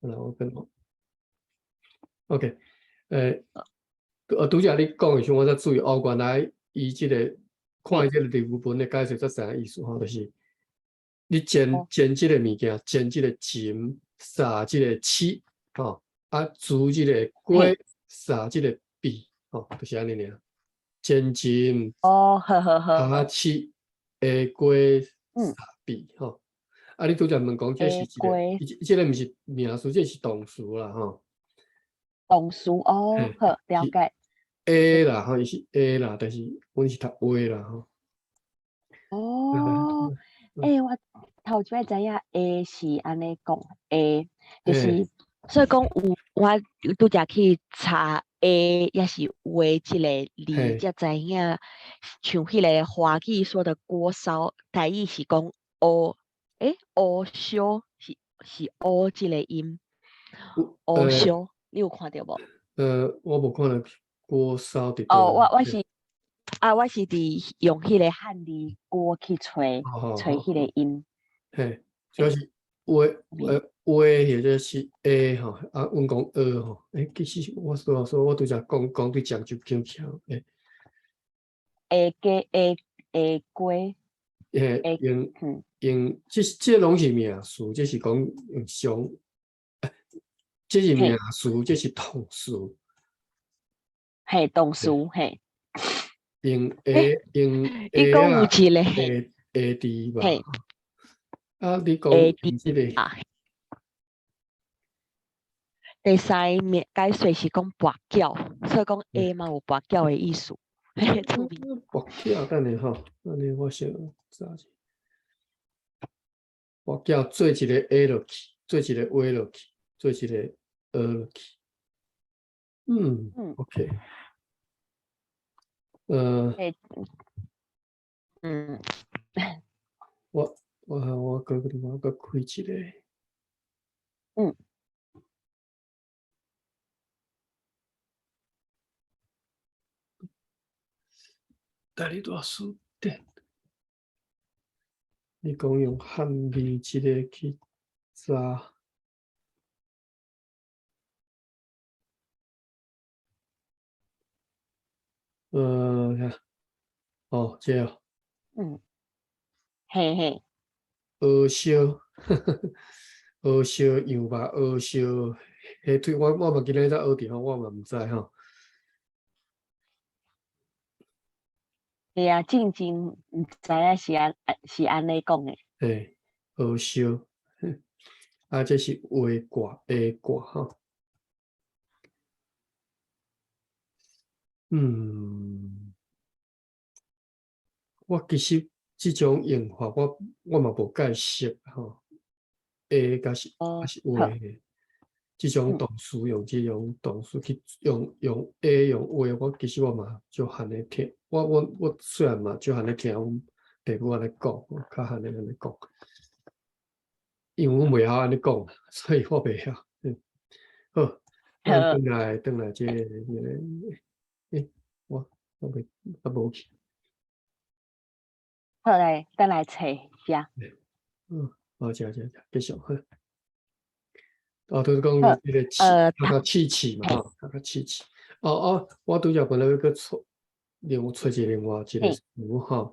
好啦，我跟我，OK，拄才你講的時陣，我才注意，哦，原來伊這個看伊這個日文的解釋才知影意思吼，就是你煎煎這個物件，煎這個禽，撒這個刺，吼，啊，煮這個粿，撒這個薜，吼，就是按呢爾。煎禽，哦，好好好，撒刺，下粿，撒薜，吼。啊，你拄才問講這是一個，這個毋是名詞，這是動詞啦，吼。動詞哦，好，了解。下啦，吼，伊是下啦，但是阮是讀話啦，吼。哦，欸，我頭一擺知影下是按呢講，下就是，所以講有我拄才去查下，抑是話這个字，才知影像彼个華語說的鍋燒，台語是講烏，欸，烏燒是烏這个音，烏燒，你有看著無？我無看著鍋燒佇哦，我是佇用彼个漢字鍋去揣彼个音。嘿，主要是話話或者是下吼，啊，阮講學吼，欸，其實我說說，我拄才講講對漳州腔腔，欸。下加下下鍋。嘿，用用，這攏是名詞，這是講用上，這是名詞，這是動詞。嘿，動詞，嘿。用下用伊講有一個下下字吧。啊，你講這個。第三個解說是講跋筊，所以講下嘛有跋筊的意思。跋筊，等下吼，等下我先查者。跋筊做一个下落去，做一個話落去，做一個學落去。OK。我閣開一個。大理大書典，你講用漢字這個去查，哦，這個。嘿嘿。烏燒，烏燒羊肉，烏燒火腿，我嘛今日才學著吼，我嘛毋知吼。嘿啊，進前毋知影是按呢講的。嘿，烏燒，啊，這是畫卦下卦吼。我其實這種用法我嘛無介熟吼。下甲是還是畫的，這種動詞用這種動詞去用下用畫，我其實我嘛少罕咧聽。我雖然嘛少罕咧聽阮爸母按呢講，較罕咧按呢講，因為阮袂曉按呢講，所以我袂曉。好，咱轉來這個，欸，我袂我無去。好來，轉來揣遮。好，這這這，繼續好。哦，就是講彼個刺，較較刺刺嘛吼，較較刺刺。哦哦，我拄才本來欲閣揣，另外揣一個另外一個詞吼。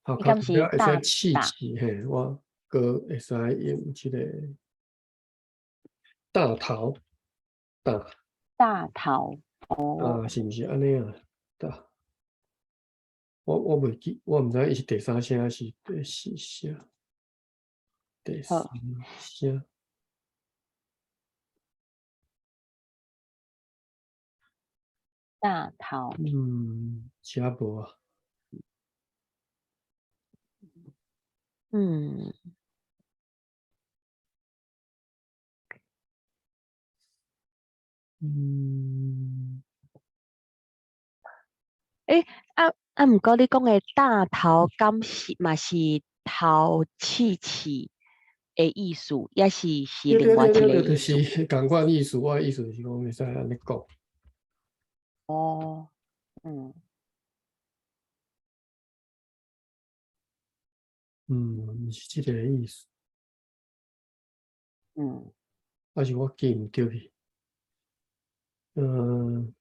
好，較會使刺刺嘿，我閣會使用這個大頭，大。大頭，哦。啊，是毋是按呢啊？大。我袂記，我毋知伊是第三聲還是第四聲。第三聲。大頭。遮無啊。欸，啊，毋過你講的大頭，敢是嘛是頭刺刺的意思，抑是另外一個意思？就是仝款意思，我的意思是講會使按呢講。哦，毋是這個意思。抑是我記毋著去？嗯，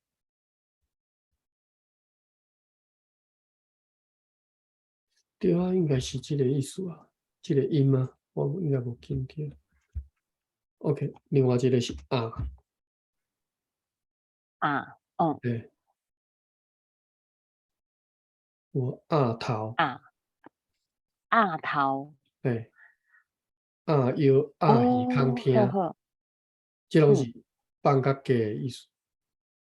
對啊，應該是這个意思啊，這个音啊，我應該無記毋著。OK，另外一个是啊，啊，嗯，對，有鴨頭，鴨，鴨頭，嘿，鴨腰、鴨耳空聽，這攏是放較低的意思。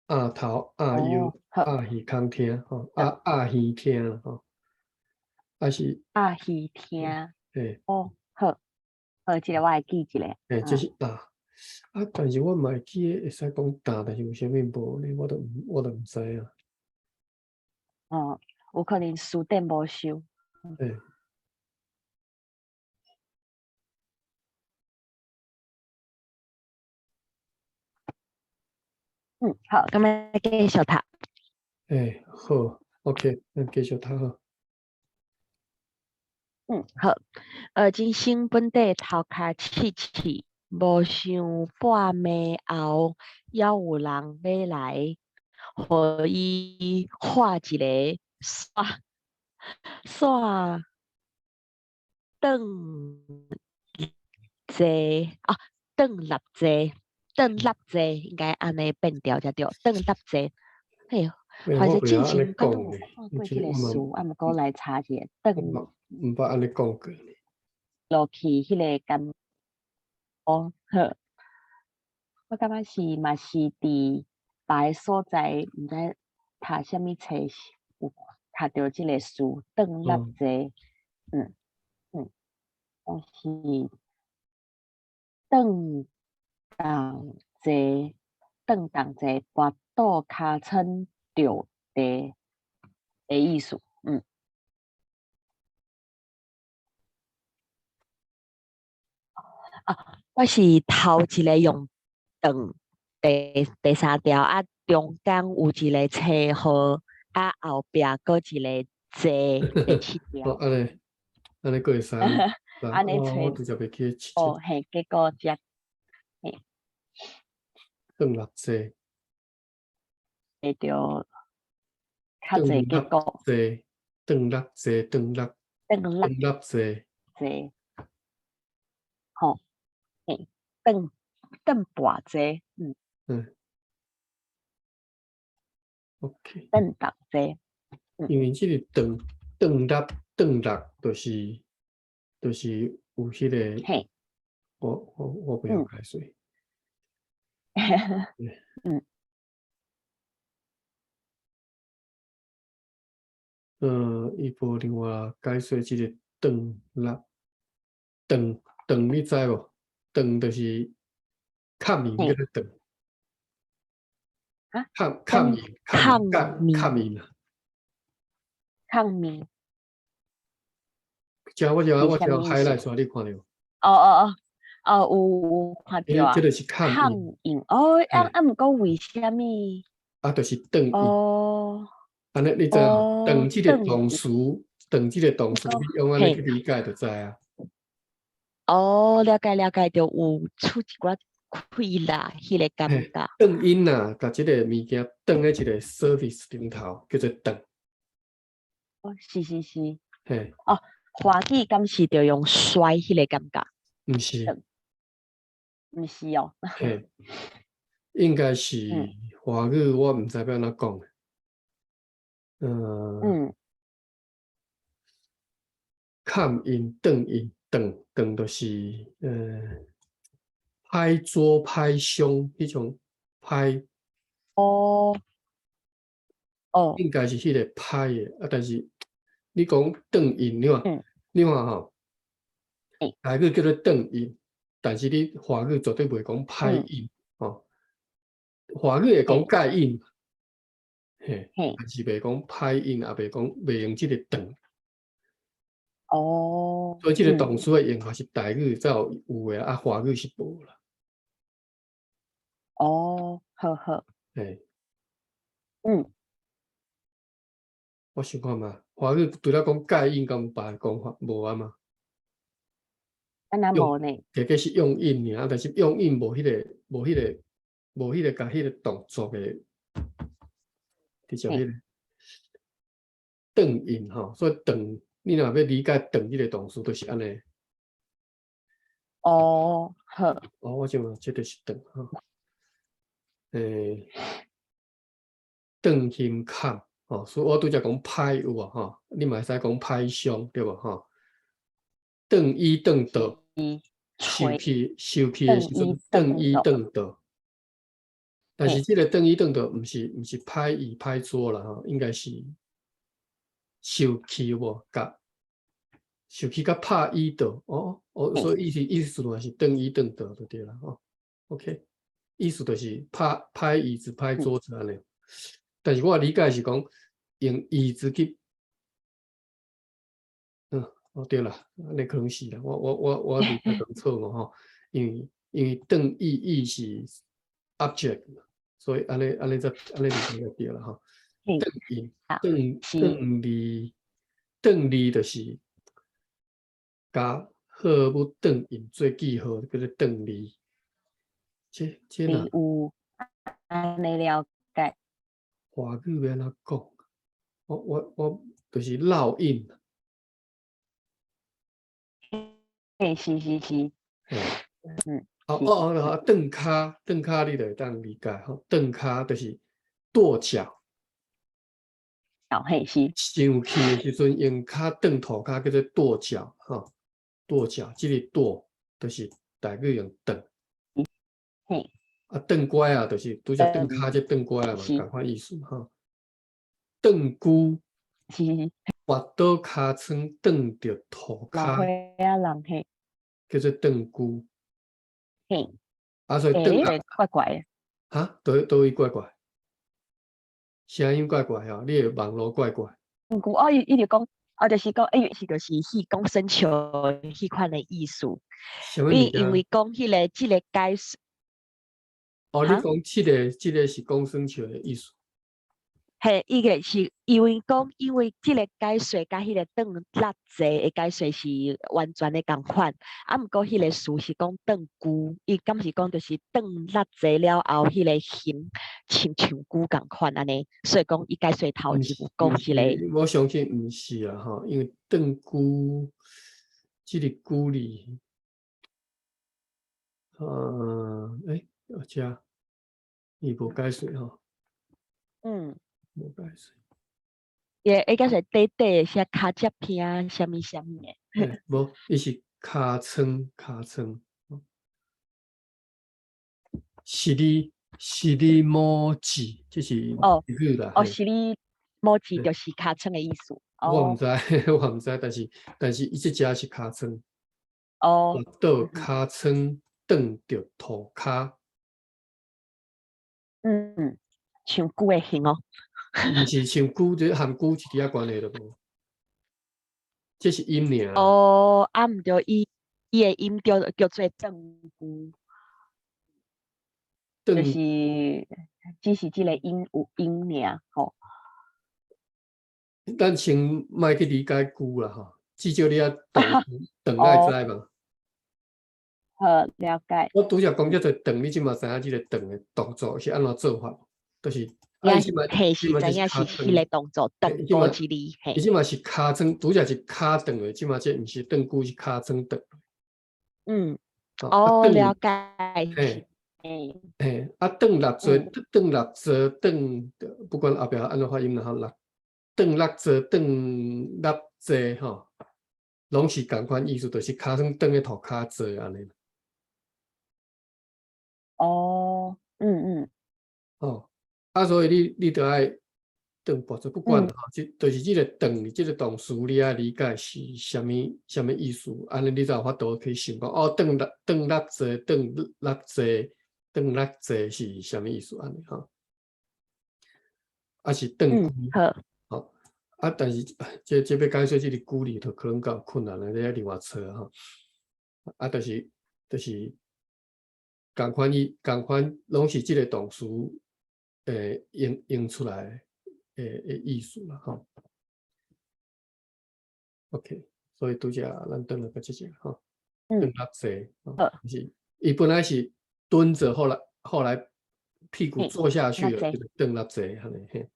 鴨頭、鴨腰、鴨耳空聽，吼，鴨鴨耳聽，吼，抑是鴨耳聽，嘿，哦，好，好，這个我會記一下。嘿，這是鴨，啊，但是我嘛會記得會使講呾，但是為啥物無呢？我都毋知影。哦，有可能辭典無收。嘿。嗯，好，咁咱繼續讀。欸，好，OK，咱繼續讀好。嗯，好。人生本底頭殼刺刺，無想半暝後，猶有人欲來，予伊畫一个煞煞轉坐啊，轉立坐，轉立坐，應該按呢變調才對，轉立坐。嘿，反正之前敢有看過這个詞，啊，毋過來查一下，轉。毋捌按呢講過。落去彼个感，哦，好。我感覺是嘛是佇別个所在，毋知讀啥物冊有讀著這个詞，轉立坐，嗯嗯，講是轉動坐，轉動坐，跋倒尻川著地的意思，嗯。啊，我是頭一个用轉，第三條啊，中間有一个車號，啊後壁閣一个坐，第七條。哦，按呢，按呢閣會使。按呢揣。我拄則袂記得。哦，嘿，結果才，嘿。轉六坐。會著較濟結果。坐，轉六坐，轉六。轉六。六坐。坐。吼，嘿，轉轉跋坐，嗯。嗯。OK。轉逐坐。因為這个轉轉六轉六，就是有彼个。嘿。我袂曉解說。嗯。嗯，伊無另外解說這个轉六轉轉，你知無？轉就是崁面叫做轉。啊？崁崁面，崁崁面啊。崁面。這我遮 highlight 出來，你看著無？哦哦哦，哦有看著啊。這个是崁印哦，啊啊，毋過為啥物？啊，就是轉印。哦。按呢，你知無？轉這个動詞，轉這个動詞，你用按呢去理解就知啊。哦，了解了解，就有出一寡氣力，彼个感覺。轉音啊，共這个物件轉佇一个 surface 頂頭，叫做轉。哦，是是是。嘿。哦，華語敢是著用摔彼个感覺？毋是。毋是哦。嘿，應該是華語，我毋知欲按怎講。嗯。崁音、轉音、轉轉就是，拍桌、拍胸彼種拍。哦。哦。應該是彼个拍的，啊，但是你講轉音，你看，你看吼，台語叫做轉音，但是你華語絕對袂講拍音，吼，華語會講蓋印，嘿，但是袂講拍音，也袂講袂用這个轉。哦。所以這个動詞的用法是台語才有有的，啊，華語是無啦。哦，好好。嘿。嗯。我想看覓，華語除了講蓋印，敢有別个講法無啊嘛？敢若用無呢？這個是用韻爾，但是用韻無彼個共彼個動作的直接彼個轉韻吼，所以轉你若欲理解轉這個動詞，就是按呢。哦，好。哦，我這嘛這就是轉吼。轉心坎吼，所以我拄才講歹有無吼？你嘛會使講歹傷對無吼？轉椅轉桌，受氣受氣的時陣，轉椅轉桌。但是這個轉椅轉桌毋是歹椅歹桌啦吼，應該是受氣有無？共受氣共拍椅桌，哦哦，所以意思嘛是轉椅轉桌就對啦吼。OK，意思就是拍拍椅子拍桌子按呢。但是我理解是講用椅子去，哦對啦，按呢可能是啦，我理解講錯誤吼，因為轉椅椅是 object，所以按呢才按呢理解就對啦吼。轉椅轉轉字轉字就是共好物轉印做記號，叫做轉字。這若有按呢了解。華語欲按怎講？我就是烙印。嘿，是是是。嘿。哦哦哦，轉跤轉跤，你就會當理解吼。轉跤就是跺腳。哦，嘿，是。生氣的時陣，用跤跺塗跤叫做跺腳，吼，跺腳，這個跺就是台語用轉。啊，轉拐仔，就是拄才轉跤這轉拐仔嘛，仝款意思吼。轉龜，跋倒尻川轉著塗跤。老歲仔人嘿。叫做轉龜。啊，所以轉怪怪的。哈？佗位怪怪？聲音怪怪吼，你的網路怪怪。毋過哦，伊就講，哦，就是講，欸，是就是彼講耍笑彼款的意思。伊因為講彼個這個解釋。哦，你講這個是講耍笑的意思。嘿，伊個是因為講，因為這個解說佮彼個轉蠟坐的解說是完全的仝款，啊，毋過彼個詞是講轉龜，伊敢是講就是轉蠟坐了後，彼個形親像龜仝款按呢，所以講伊解說頭就有講這個。我相信毋是啊，吼，因為轉龜這個龜字，欸，遮伊無解說吼。無解說。伊應該是短短的寫跤脊片啥物啥物的。無，伊是尻川尻川。尻尻摩舌，這是日語啦。哦，尻摩舌就是尻川的意思。我毋知，我毋知，但是伊這只是尻川。倒尻川轉著塗跤。嗯，像龜的形哦。毋是像龜，這和龜一點仔關係都無。這是音爾。哦，啊，毋對，伊的音叫做轉龜。就是只是這個音有音爾吼。咱先莫去理解龜啦吼，至少你愛轉轉愛知嘛。好，了解。我拄才講遮濟轉，你這馬知影這個轉的動作是按怎做法？就是。嘿，是知影是彼個動作，轉過一字。伊這馬是尻川，拄才是跤轉的，這馬這毋是轉龜，是尻川轉。哦，了解。嘿，嘿，啊，轉蠟坐，轉蠟坐，轉，不管後壁按怎發音啦吼，蠟，轉蠟坐，轉蠟坐吼，攏是仝款意思，就是尻川轉咧塗跤坐按呢。哦，嗯嗯。哦。啊，所以你著愛轉跋座，不管吼，這就是這個轉這個動詞，你愛理解是啥物啥物意思，按呢你才有法度去想講，哦，轉蠟轉蠟坐，轉蠟坐，轉蠟坐是啥物意思按呢吼？啊是轉龜，好。吼，啊，但是這欲解說這個龜字，就可能較困難啦，你愛另外揣吼。啊，就是仝款伊仝款，攏是這個動詞。用出來的意思啦，吼。OK，所以拄才咱轉來到這隻吼。轉落坐，是，伊本來是蹲著，後來屁股坐下去了，就轉落坐，按呢嘿。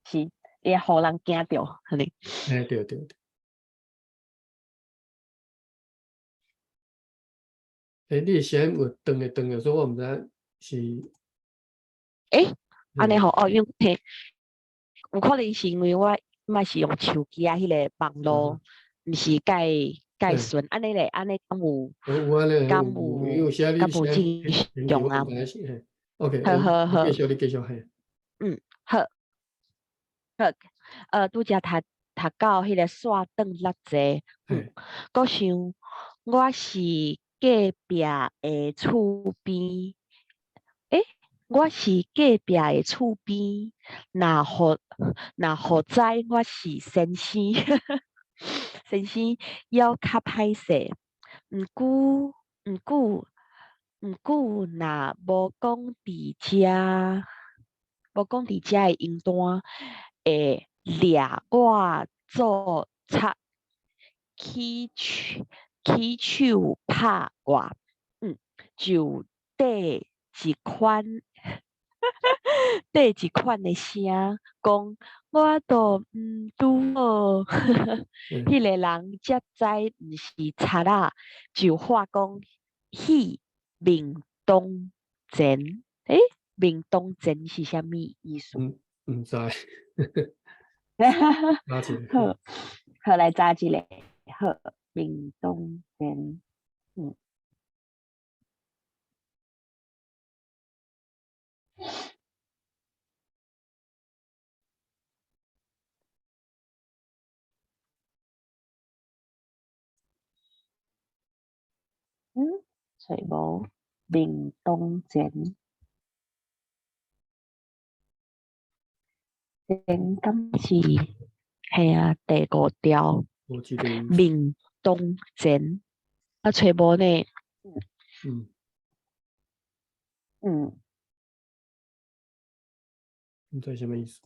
是，會予人驚著，按呢。嘿，對對對。欸，你的聲音有斷的斷的，所以我毋知是。欸，按呢吼，哦，因為有可能是因為我嘛是用手機啊，彼个網路毋是蓋蓋順，按呢咧，按呢敢有？有按呢，敢有？敢有正常啊？OK，好好好，繼續你繼續嘿。嗯，好，好，拄才讀到彼个煞轉落坐，閣想我是隔壁的厝邊，欸，我是隔壁的厝邊，若予知我是先生，先生猶較歹勢，毋過若無講佇遮，無講佇遮的名單，會掠我做賊，起手拍我，就綴一款的聲，講我都毋拄好，彼个人才知毋是賊仔，就喊講戲面當前，欸，面當前是啥物意思？毋知。好，好來查一下，好，面當前，揣無面當前，前敢是嘿啊，第五條，面當前，啊，揣無呢？毋知啥物意思？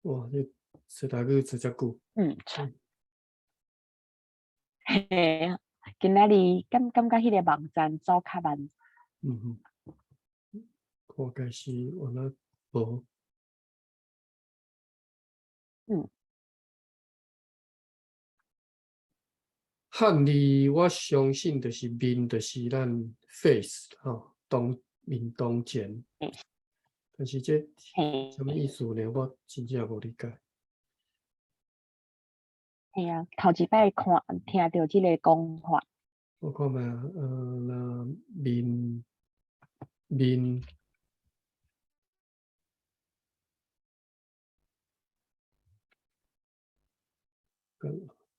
哇，你說台語說遮久。嘿啊，今仔日感覺彼个網站走較慢。嗯哼，看該是原來無。漢字我相信就是面，就是咱 face 吼，當面當前。但是這啥物意思呢？我真正無理解。嘿啊，頭一擺看聽著這個講法。我看覓啊，若面面，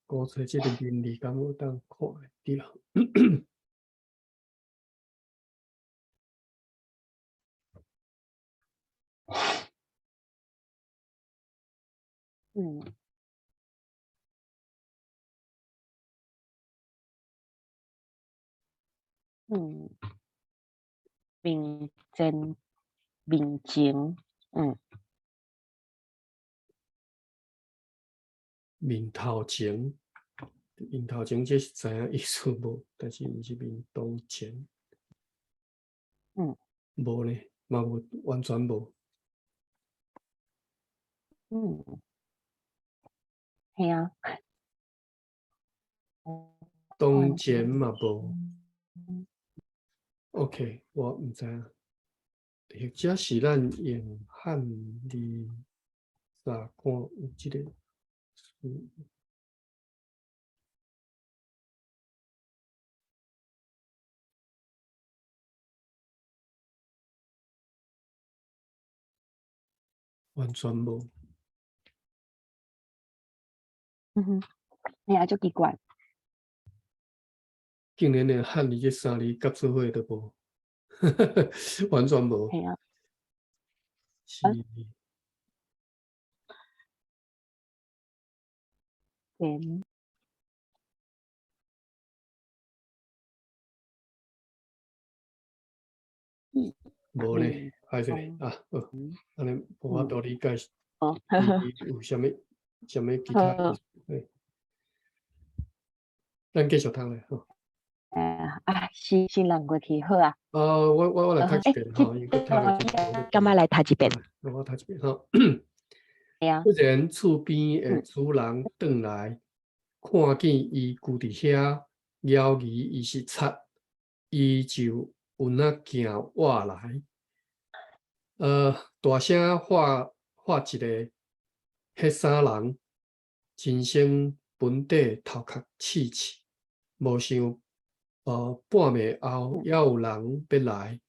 估揣這個面字敢有當看會著？面前面前，面頭前，面頭前這是知影意思無？但是毋是面當前。無呢，嘛無，完全無。嘿啊。當前嘛無。OK，我毋知影，或者是咱用漢字查看有這個詞。完全無。嗯哼，嘿啊，足奇怪。竟然連漢字這三字夾做伙都無，完全無。嘿啊。是。然無咧，歹勢啊，好，按呢無法度理解伊有啥物啥物其他意思。咱繼續讀咧，吼。啊，先先輪過去好啊。啊，我來讀一遍吼，伊閣讀了一遍。敢愛來讀一遍？我讀一遍吼。會啊。忽然厝邊的主人轉來，看見伊跍佇遐，枵疑伊是賊，伊就有那行活來，大聲喊喊一个彼三人，真生盆底頭殼刺刺，無想，半暝後猶有人欲來，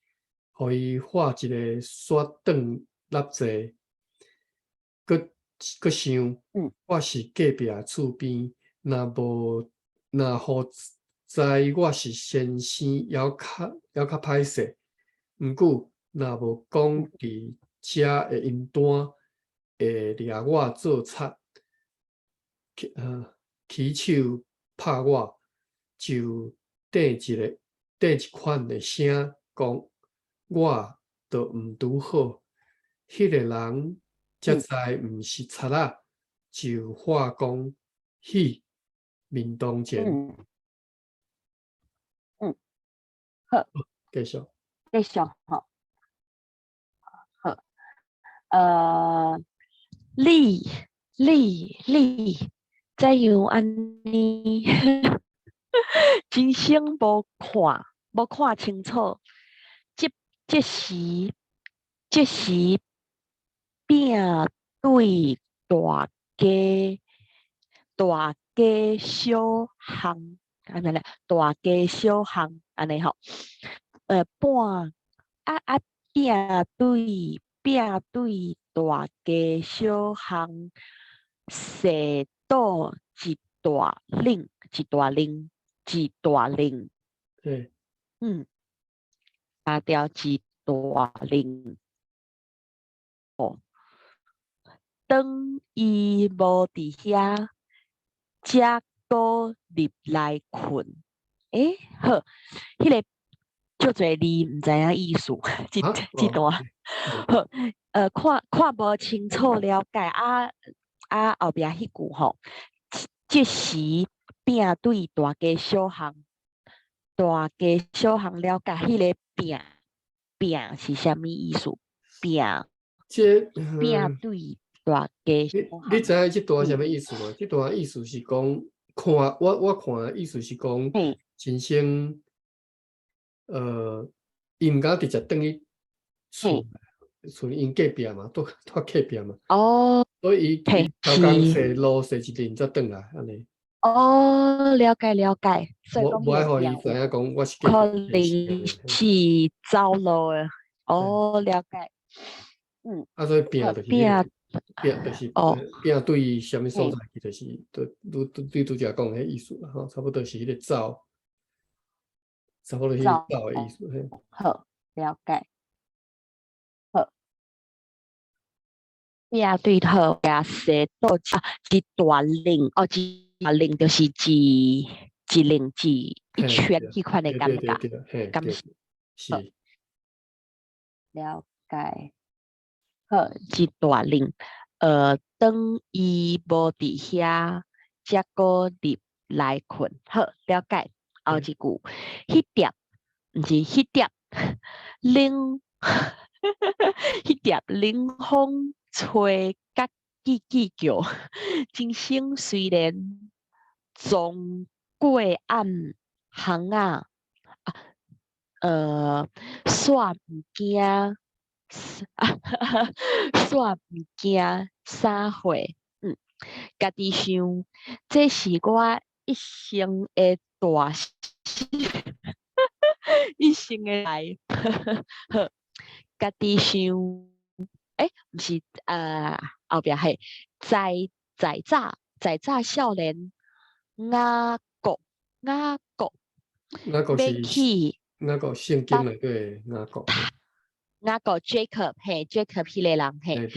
予伊喊一个煞轉納濟，閣閣想，我是隔壁厝邊，若無若予知我是先生，猶較猶較歹勢。毋過若無講佇遮的音單，會掠我做賊，起手拍我，就硩一个硩一款的聲，講我著毋拄好。彼个人才知毋是賊仔，就喊講去面當前。嗯，好，繼續。繼續吼。好，你你你怎樣按呢？真生無看清楚，這時這時餅對大街大街小巷，按呢咧，大街小巷按呢吼，半啊啊餅對餅對大街小巷，踅倒一大嶺，一大嶺，一大嶺。打掉一大嶺。哦，當伊無佇遐，才閣入來睏。好，彼个足濟字毋知影意思，這這段。好，看看無清楚了解啊啊後壁彼句吼，這時餅對大街小巷，大街小巷了解彼个餅餅是啥物意思？餅這餅對大街小巷。你知影這段啥物意思無？這段意思是講，看我看的意思是講，真生，伊毋敢直接轉去厝，厝𪜶隔壁嘛，住住隔壁嘛。所以伊伊頭工踅路踅一陣才轉來，按呢。哦，了解了解。無無愛予伊知影講我是可能是走路的。哦，了解。啊，所以餅就是餅就是餅對啥物所在去，就是對對對拄才講彼意思啦吼，差不多是彼个走，差不多彼個走的意思嘿。好，了解。好。餅對好，也踅倒啊，一大嶺哦，一大嶺就是一一嶺一一圈彼款的感覺，敢是？是。了解。好，一大嶺，當伊無佇遐，才閣入來睏。好，了解。後一句，彼碟，毋是彼碟，冷，彼碟冷風吹甲吱吱叫，真生雖然撞過暗巷仔，啊，煞毋驚。煞毋驚啥貨，家己想，這是我一生的大事，一生的代。好，家己想，毋是，後壁係在在早在早少年雅各雅各，雅各是雅各聖經內底雅各。雅各 Jacob 嘿，Jacob 彼个人嘿，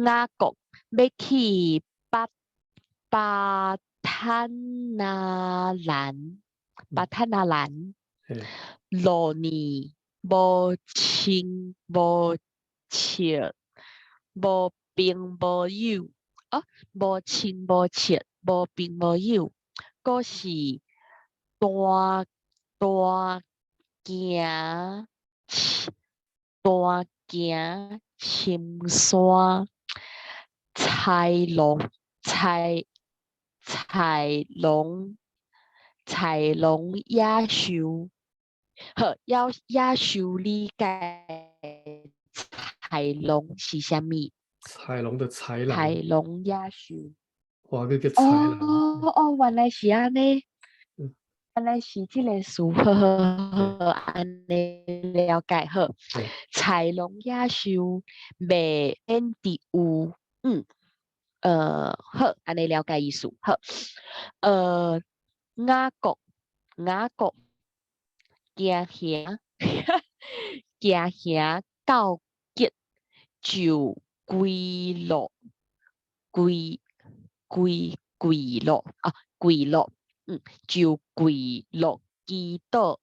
雅各欲去巴巴坦阿蘭，巴坦阿蘭，路呢無親無戚，無朋無友，哦，無親無戚，無朋無友，閣是單單行單行深山，豺狼豺豺狼豺狼野獸，好，野野獸理解豺狼是啥物？豺狼的豺狼。豺狼野獸。華語叫豺狼。哦哦，原來是按呢，原來是這个詞，好好好，按呢了解好。豺狼野獸袂免得有，好，按呢了解意思，好。雅各雅各驚嚇驚嚇到極就跪落跪跪跪落啊跪落，就跪落祈禱，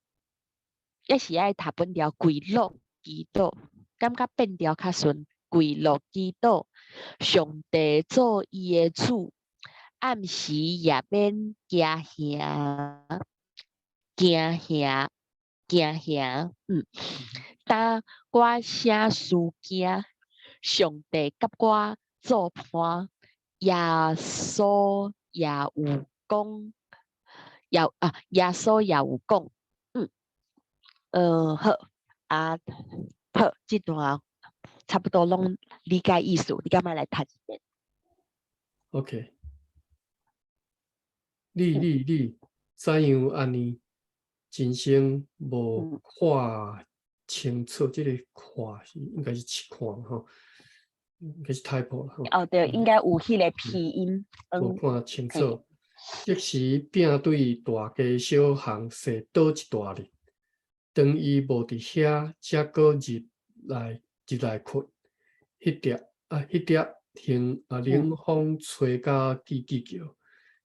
抑是愛讀本條跪落祈禱，感覺變調較順。跪落祈禱，上帝做伊的主，暗時也免驚嚇驚嚇驚嚇，當我啥事驚，上帝佮我做伴，耶穌也有講，也啊耶穌也有講，好，啊好，這段差不多攏理解意思，你敢欲來讀一遍？OK，你你你怎樣按呢？人生無看清楚，這个看是應該是看吼，應該是 typo 啦。哦對，應該有彼个鼻音。無看清楚，即時摒對大街小巷踅倒一大日，當伊無佇遐，才閣入來入來睏。彼粒啊，彼粒冷啊冷風吹甲吱吱叫。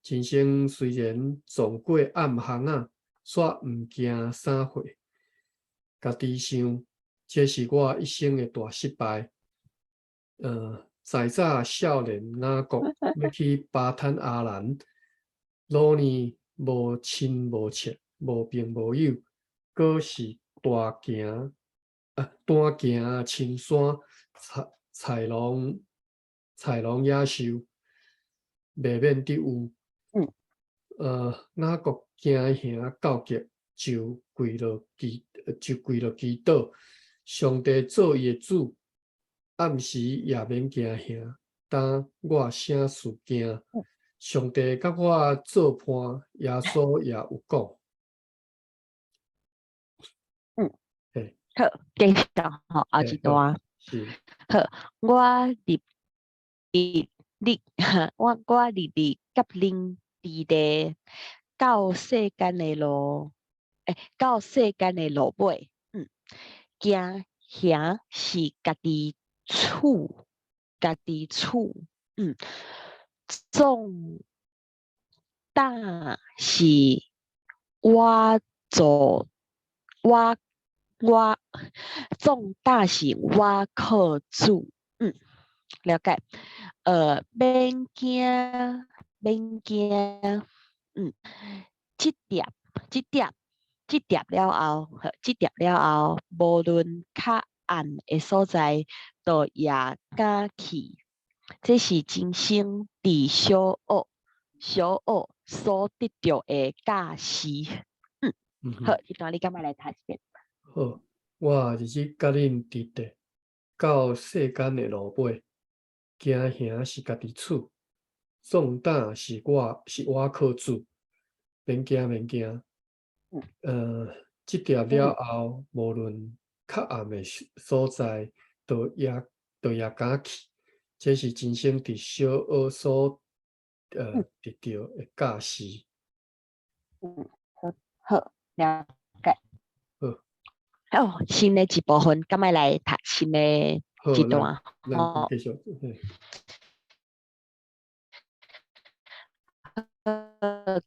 人生雖然撞過暗巷仔，煞毋驚啥貨。家己想，這是我一生的大失敗。在早少年雅各欲去巴坦阿蘭，路呢無親無戚，無朋無友，閣是單行啊單行深山，豺豺狼豺狼野獸，袂免得有。雅各驚嚇到極，就跪落祈禱。上帝做伊的主，暗時也免驚嚇。當我啥事驚？上帝佮我做伴，耶穌也有講。好，繼續吼，後一段。是。好，我日日日，我我日日佮恁佇咧到世間的路，到世間的路尾，驚嚇是家己處，家己處，壯膽是我做，我我壯膽是我靠主，了解，免驚，免驚，這粒這粒這粒了後，這粒了後，無論較暗的所在，都也敢去。這是人生佇小學小學所得著的教示。好，這段你敢欲來讀一遍？好，我日日佮恁佇咧到世間的路尾，驚嚇是家己處，壯膽是我是我靠主，免驚免驚。這粒了後，無論較暗的所在，都也敢去。這是人生佇小學所得著的教示。好，好，了解。好。哦，新的一部分，敢欲來讀新的一段？好，繼續。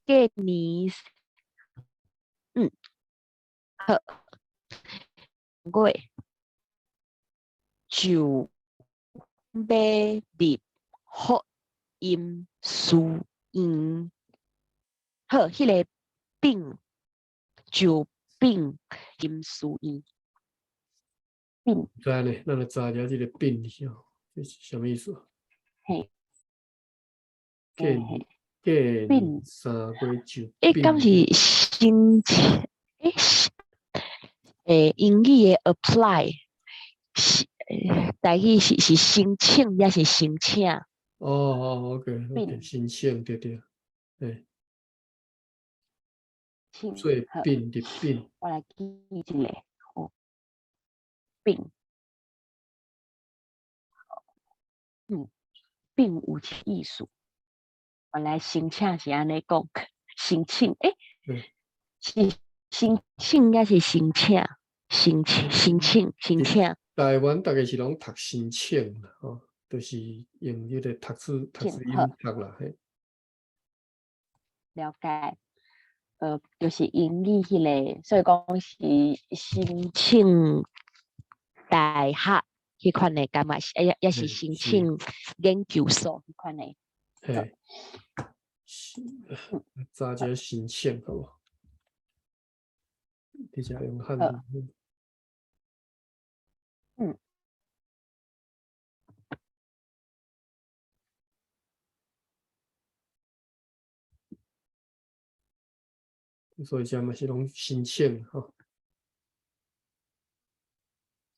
過年，好，月就欲入福音書院。好，彼个丙就丙音書院。丙知呢，咱來查一下這个丙是吼，這是啥物意思？嘿，過年過年3月就欸，敢是申請？欸，欸，英語的 apply 是台語是申請抑是申請？哦哦，OK，OK，申請對對，欸。做丙的丙。我來記一下，哦，丙，丙有意思。原來申請是按呢講，申請，欸，是申請抑是申請？申請申請申請。台灣逐家是攏讀申請啦，吼，就是用彼个讀字讀字音讀啦，嘿。了解，就是英語彼个，所以講是申請大學彼款的感覺，抑是申請研究所彼款的。嘿，查一下申請好無？直接用漢字。所以這嘛是攏申請吼。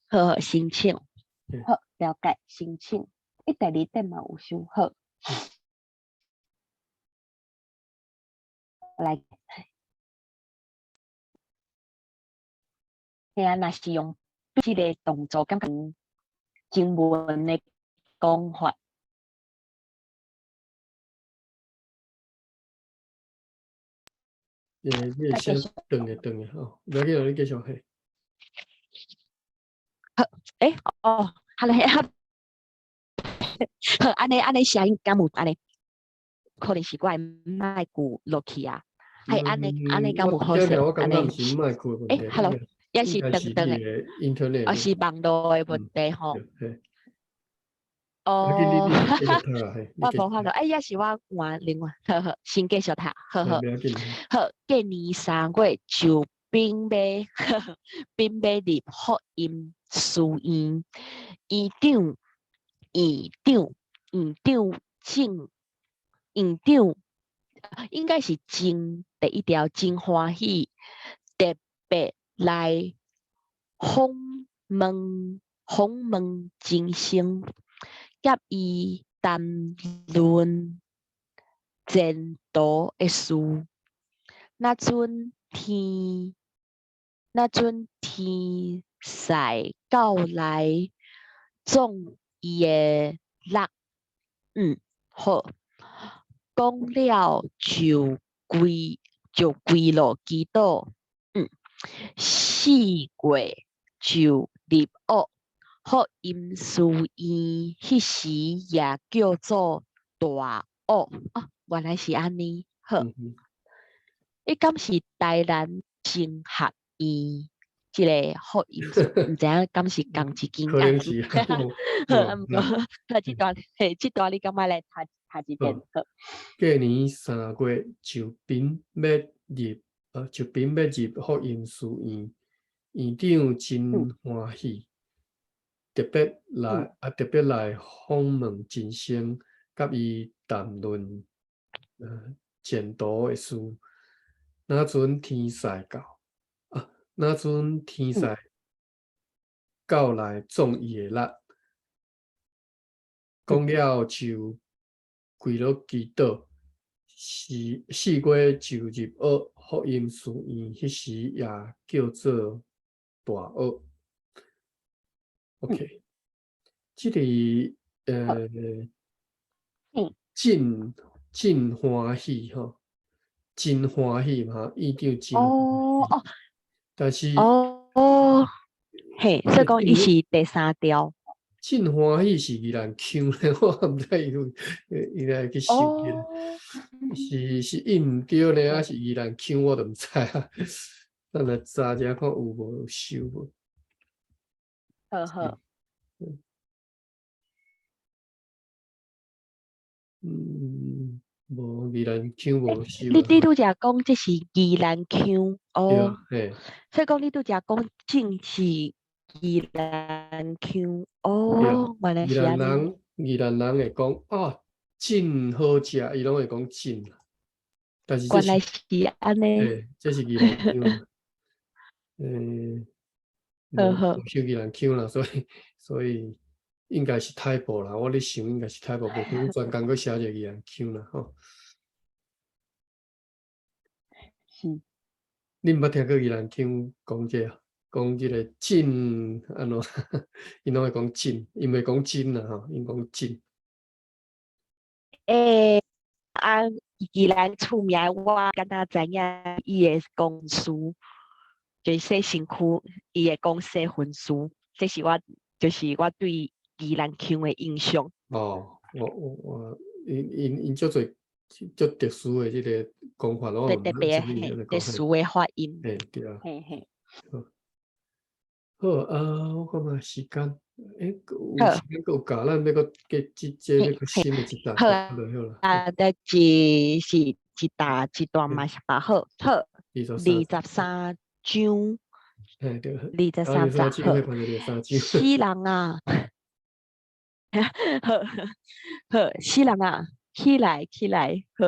好，申請，好，了解，申請。伊第二點嘛有收好。來，嘿啊，若是用這个動作，感覺經文的講法。欸，你會先斷的斷的吼，無要緊，你繼續嘿。好，欸，哦，好嘞，好，好，按呢按呢聲音敢有按呢？可能是我的麥克落去啊，係按呢按呢敢有好勢？我感覺毋是麥克的問題。欸，Hello，抑是斷斷的， internet，哦，是網路的問題吼。哦，我無法度，欸，抑是我換另外，好好，先繼續讀，好好，好，過年3月就丙欲丙欲入福音書院，院長院長院長正院長應該是真第一條真歡喜，特別來訪問訪問真生，佮伊談論前途的事。若陣天若陣天使到來總伊的力，好，講了就歸就歸落祈禱，4月就入學福音書院，彼時也叫做大學。哦，原來是按呢，好。伊敢是台南神學院這个福音書，毋知影敢是仝一間可能是。好，毋過，好，這段嘿，這段你敢愛來讀讀一遍？好。過年3月就丙欲入，就丙欲入福音書院，院長真歡喜，特別來啊，特別來訪問真生，佮伊談論前途的事。若陣天使到，啊，若陣天使到來總伊的力，講了就跪落祈禱。4月就入學福音書院，彼時也叫做大學。OK，這個真真歡喜吼，真歡喜嘛，院長真哦哦，但是哦，嘿，所以講伊是第三條。真歡喜是宜蘭腔咧，我毋知伊有伊來去想起來，是音毋對咧，抑是宜蘭腔，我都毋知啊。咱來查一下看有無收無。好好。嗯，無宜蘭腔無收。你拄才講這是宜蘭腔哦，所以講你拄才講正是宜蘭腔哦，原來是按呢。宜蘭人會講哦，真好食，伊攏會講真。但是原來是按呢。嘿，這是宜蘭腔。無收宜蘭腔啦，所以應該是 typo 啦。我咧想應該是 typo，無可能專工閣寫一個宜蘭腔啦，吼。是。你毋捌聽過宜蘭腔講這個？講這個真按怎？𪜶攏會講真，𪜶袂講真啦，吼，𪜶講真。啊，宜蘭出名，我敢若知影伊的公司，就是洗身軀，伊會講洗粉絲，這是我，就是我對宜蘭腔的印象。哦，我，𪜶足濟足特殊的這個講法，我對特別特殊的發音。嘿，對啊。嘿嘿。好啊，我看覓時間，有時間閣有夠，咱欲閣加這這欲閣新的一段，好啊，就好啦。啊，這一是一大一段嘛是嘛好，好，23章，嘿對， 23章，好，死人啊，好，好，死人啊，起來起來，好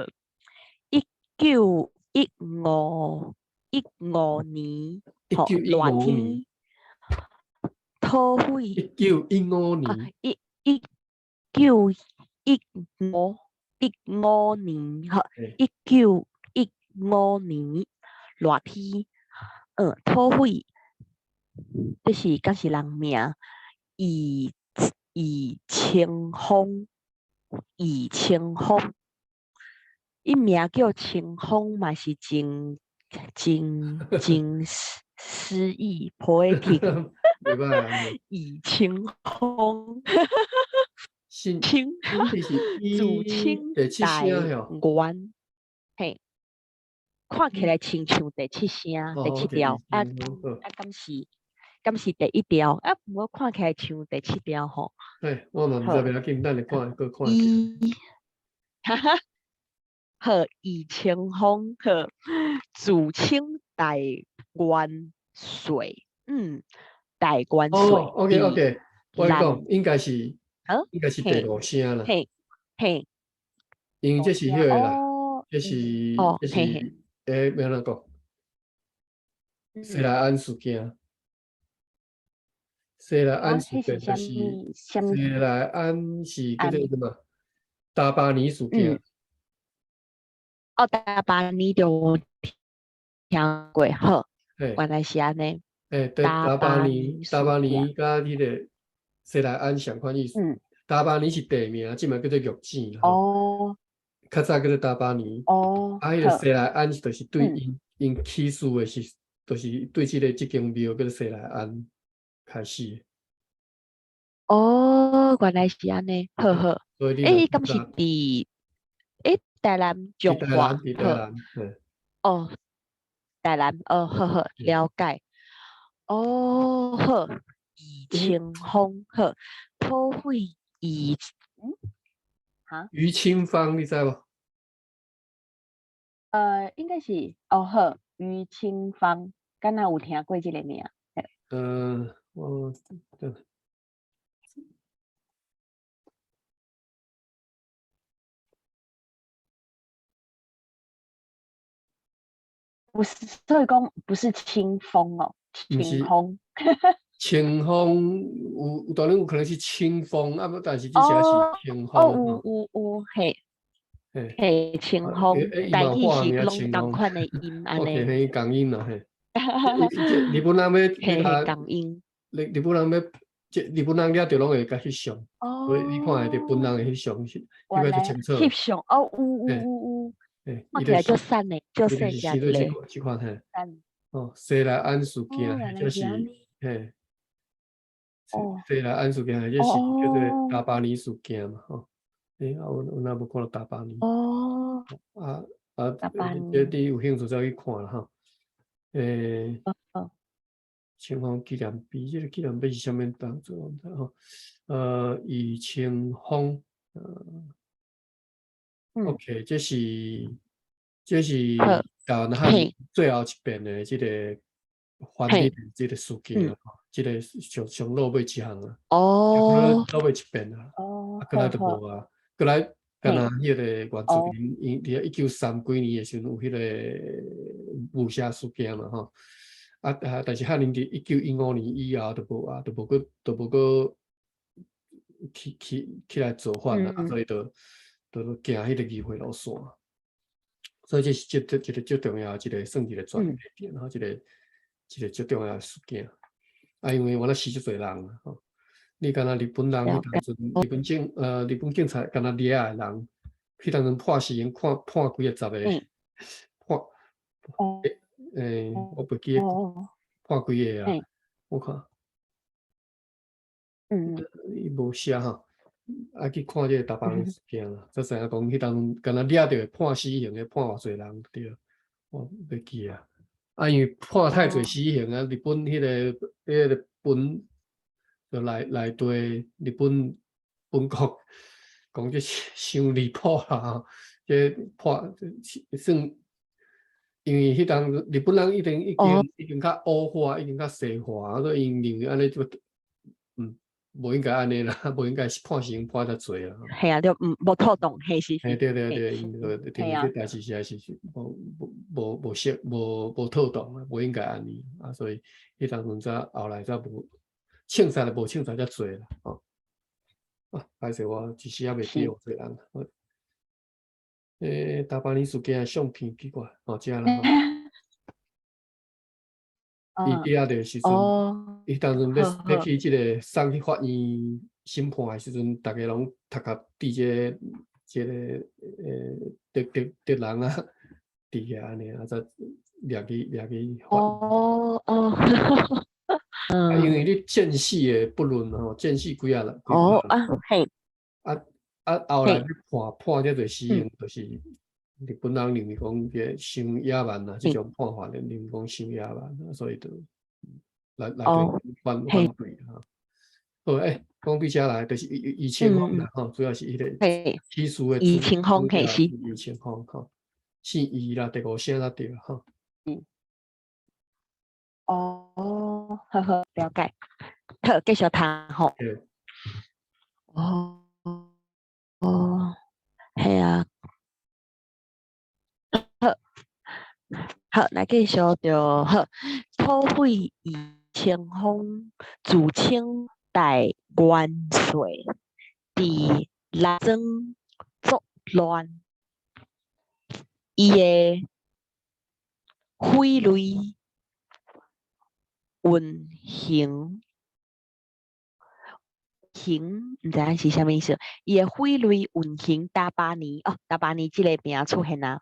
，191515年，吼，熱天。土匪1915年，191515年，吼，1915年熱天，土匪，這是敢是人名？余清芳，余清芳，伊名叫清芳嘛是真真真詩意，poetic。袂歹啊。余清芳，清自稱第七聲台灣，嘿，看起來親像第七聲、第七調，啊啊，敢是第一調？啊，毋過看起來像第七調吼。嘿，我嘛毋知，袂要緊，等下看，閣看。哈哈，好，余清芳，好，自稱大元帥，大元帥。哦，OK OK，我講應該是第五聲啦。嘿，嘿，因為這是彼個啦，這是欲按怎講？西來庵事件。西來庵事件就是西來庵是叫做什麼？大巴尼事件。哦，大巴尼就聽過，好，原來是按呢。對，達巴尼，達巴尼佮彼個西來庵仝款意思。達巴尼是地名，這擺叫做玉井。哦。較早叫做達巴尼。哦。啊，彼個西來庵就是對𪜶𪜶起事的時，就是對這間廟叫做西來庵開始。哦，原來是按呢，好好。敢是佇台南彰化？佇台南，哦，台南，哦，好好，了解。哦，好，余清芳，好，土匪余，哈？余清芳，你知無？應該是，哦好，余清芳，敢若有聽過這個名？我等。不是，所以講不是清風哦，清風。清風有當然有可能是清風啊，但是這寫是清風。哦，有有有，嘿，嘿，清風，台語是攏仝款的音，按呢。嘿，仝音啦，嘿。日本人欲，仝音。日本人欲，這日本人掠著攏會共翕相，所以你看會著日本人的翕相，彼擺就清楚。翕相哦，有有有有。看起來足瘦的，足細隻咧。這款嘿。哦，西來庵事件，這是嘿。西來安事件，這是叫做達巴尼事件嘛，吼。欸，啊，我若無看著達巴尼。啊啊，這你有興趣再去看啦，吼。欸，清風紀念碑，這個紀念碑是啥物當做？我毋知吼。余清芳，OK，這是台灣漢最後一遍的這個翻譯這個事件啦，這個上上落尾一項啊。落尾一遍啊，啊，閣來就無啊，閣來敢若彼個原住民，𪜶佇1930幾年的時陣有彼個霧社事件嘛，吼。啊啊！但是漢人佇1915年以後就無啊，就無閣起來造反啊，所以就行彼個議會路線。所以這是這個最重要的一個算一個轉捩點，吼，一個最重要的事件。啊，因為我咧死足濟人吼，你敢若日本人彼當陣，日本警察敢若掠的人，彼當陣判死刑判幾个十個，判，欸，我袂記得判幾个啊，我看，伊無寫吼，愛去看這個達巴尼事件啦，才知影講彼當陣敢若掠著會判死刑的判偌濟人對，我袂記啊。啊，因為判太濟死刑啊，日本彼個本就內內地日本本國講這傷離譜啦，這判算，因為彼當日本人已經較歐化，已經較西化，所以𪜶認為按呢就無應該按呢啦，無應該是判死刑判遮濟啊。嘿啊，就毋無妥當，嘿是。嘿，對對對，𪜶就認為這代誌實在是無適無妥當啊，無應該按呢啊，所以彼當陣才後來才無槍殺就無槍殺遮濟啦，吼。啊，歹勢我一時猶袂記偌濟人。欸，達巴尼事件的相片奇怪，哦，這啦。伊佇遐的時陣，伊當陣欲去這個送去法院審判的時陣，逐家攏頭殼佇這個敵人啊，佇遐按呢，啊，才掠去法院。啊，因為你戰死的不論吼，戰死幾仔人。哦啊，嘿。啊啊，後來欲判遮濟死刑，就是日本人認為講這傷野蠻啊，這種判法認為講傷野蠻，所以就來反對哈。好，欸，講到遮來，就是余清芳啦，吼，主要是彼個起事的余清芳，嘿是。余清芳吼，姓余啦，第五聲才對吼。哦，好好，了解。好，繼續讀吼。哦，哦，嘿啊。好，好，來繼續就好。土匪余清芳自稱大元帥，佇內莊作亂，伊的匪類運行行，毋知影是啥物意思。伊的匪類運行達巴尼，哦，達巴尼這个名出現啊。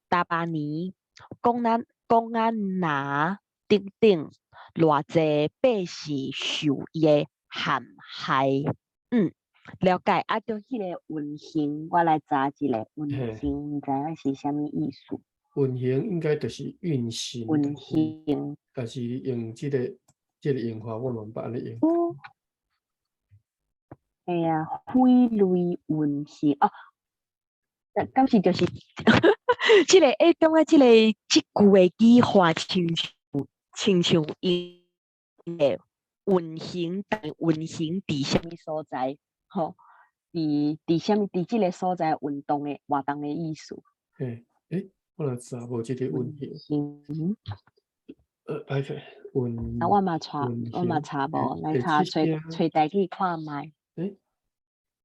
達巴尼、公安拿等等，偌濟百姓受伊的陷害。了解。啊，著彼个運行，我來查一下運行，毋知影是啥物意思。運行應該就是運行。運行。但是用這個用法，我嘛毋捌按呢用。哦。嘿啊，匪類運行哦，敢是就是這個欸，感覺這句的語法親像伊的運行，運行佇啥物所在？吼，佇這个所在運動的活動的意思。嘿，欸，我若查無這個運行。歹勢，運。啊，我嘛查無，來查揣揣台語看覓。欸，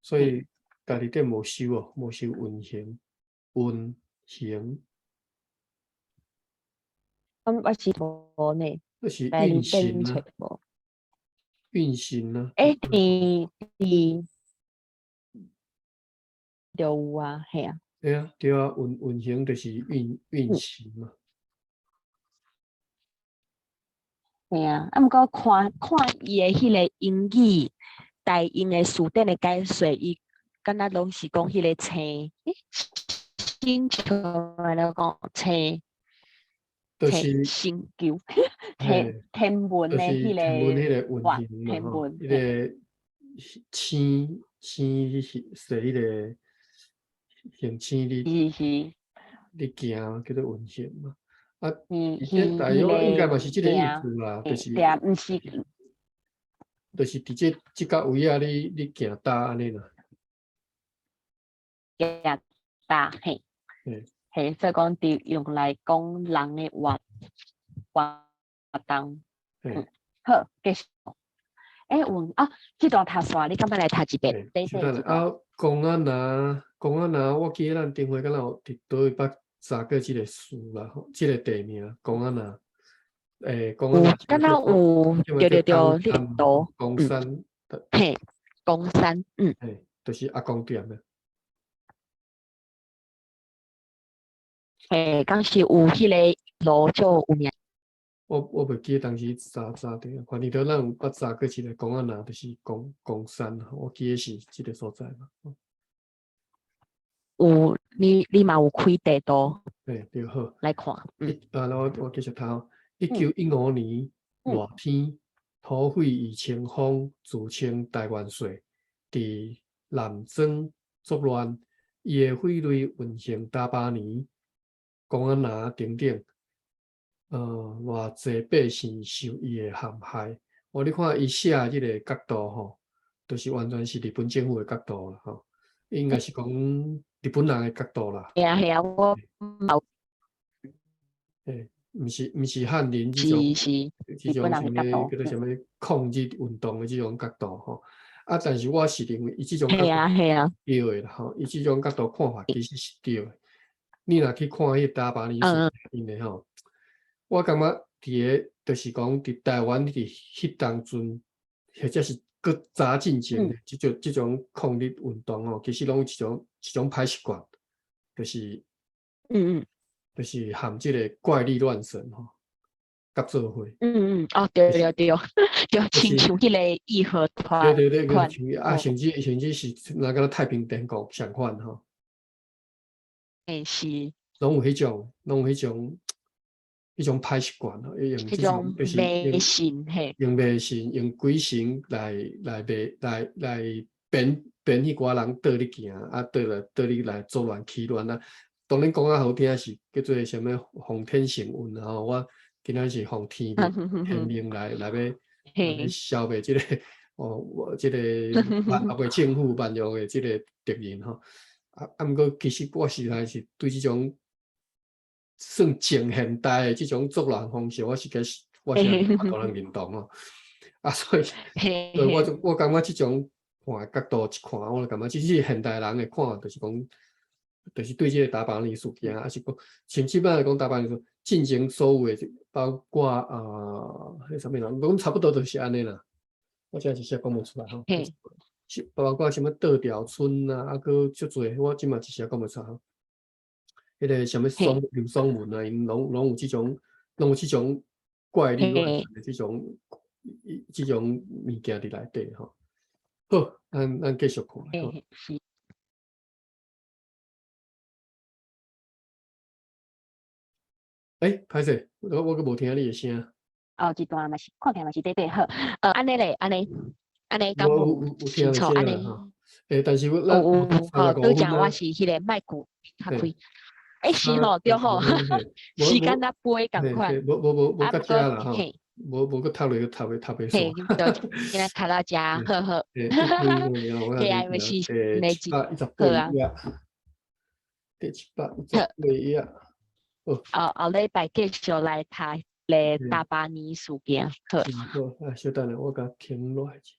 所以家己店無收哦，無收運行，運行。咁我是無呢。這是運行啊。運行啊。欸，佇就有啊，嘿啊。對啊，對啊，運行就是運行嘛。嘿啊，啊，毋過看看伊的彼个英語台英的辭典的解說，伊敢若攏是講彼个星，星球來講星，就是星球，天文的彼個天文彼個運行天文彼个星星踅彼个行星咧，咧行叫做運行嘛。啊，大約應該嘛是這個意思啦，就是，對啊，毋是，就是佇這這個位仔，你行搭按呢啦，行搭嘿，嘿，所以講佇用來講人的活活動，嗯，好，繼續。問啊，這段讀煞，你敢欲來讀一遍？啊，公仔林，公仔林，我記得咱頂回敢若有佇佗位捌查過這個詞啦，吼，這個地名公仔林，公仔林，敢若有，對對對，你圖，岡山，嘿，岡山，嗯，嘿，就是阿公店的。嘿，敢是有彼个路足有名。我袂記得當時查查著，反正著咱有捌查過一個公仔林，就是岡山，我記得是這個所在嘛。有，你嘛有開地圖？對，對好。來看，嗯。啊，我繼續讀。1915年熱天，土匪余清芳自稱台元帥，佇南莊作亂，伊的匪類運行大巴尼、公仔林等等。偌濟百姓受伊的陷害。哦，你看伊寫這个角度吼，就是完全是日本政府的角度啦，吼，應該是講日本人的角度啦。係啊係啊，我有。毋是漢人這種，這種啥物叫做啥物抗日運動的這種角度吼。啊，但是我是認為伊這種角度對的啦，吼，伊這種角度看法其實是對的。你若去看彼個大巴黎事件的吼。我感覺佇個就是講，佇台灣佇彼當陣，或者是閣早進前的這種抗日運動吼，其實攏有一種歹習慣，就是，就是含這個怪力亂神吼，合做伙。哦，對對對，就親像彼個義和團。對對對，啊，甚至是若敢若太平天國相款吼。是。攏有彼種，攏有彼種。彼種歹習慣咯，用這種就是迷信，嘿，用迷信，用鬼神來迷來編編彼寡人倒咧行，啊，倒來倒咧來作亂起亂啊。當然講較好聽是叫做啥物奉天承運啊吼，我今仔是奉天命天命來欲消滅這個哦，我這個萬國的政府萬國的這個敵人吼。啊，毋過其實我實在是對這種算前現代的這種作亂方式，我是其實我是無法度通認同哦。啊，所以，所以我感覺這種看的角度一看，我就感覺這是現代人的看法，就是講，就是對這個大巴黎事件，還是講，甚至欲講大巴黎事進前所有的，包括啊，彼啥物人，攏差不多就是按呢啦。我這一時講無出來吼。包括啥物倒吊村啊，啊，閣足濟，我這嘛一時講無出來吼。彼個啥物宋劉松文啊，𪜶攏有這種，攏有這種怪力亂神的這種物件佇內底吼。好，咱繼續看。是。歹勢，我閣無聽你的聲。哦，這段嘛是看起來嘛是短短好。按呢咧，按呢，按呢敢有清楚？按呢。但是我有有好，拄才我是彼個麥克較開。是吼，對吼，時間若飛仝款。無無無無閣遮啦吼，無無閣讀落去讀袂讀袂煞。嘿，就今仔讀到遮，好好。嘿啊，因為是每一好啊。第718頁。哦，後禮拜繼續來讀咧大巴尼事件。好。好，啊，小等下，我共停落來一下。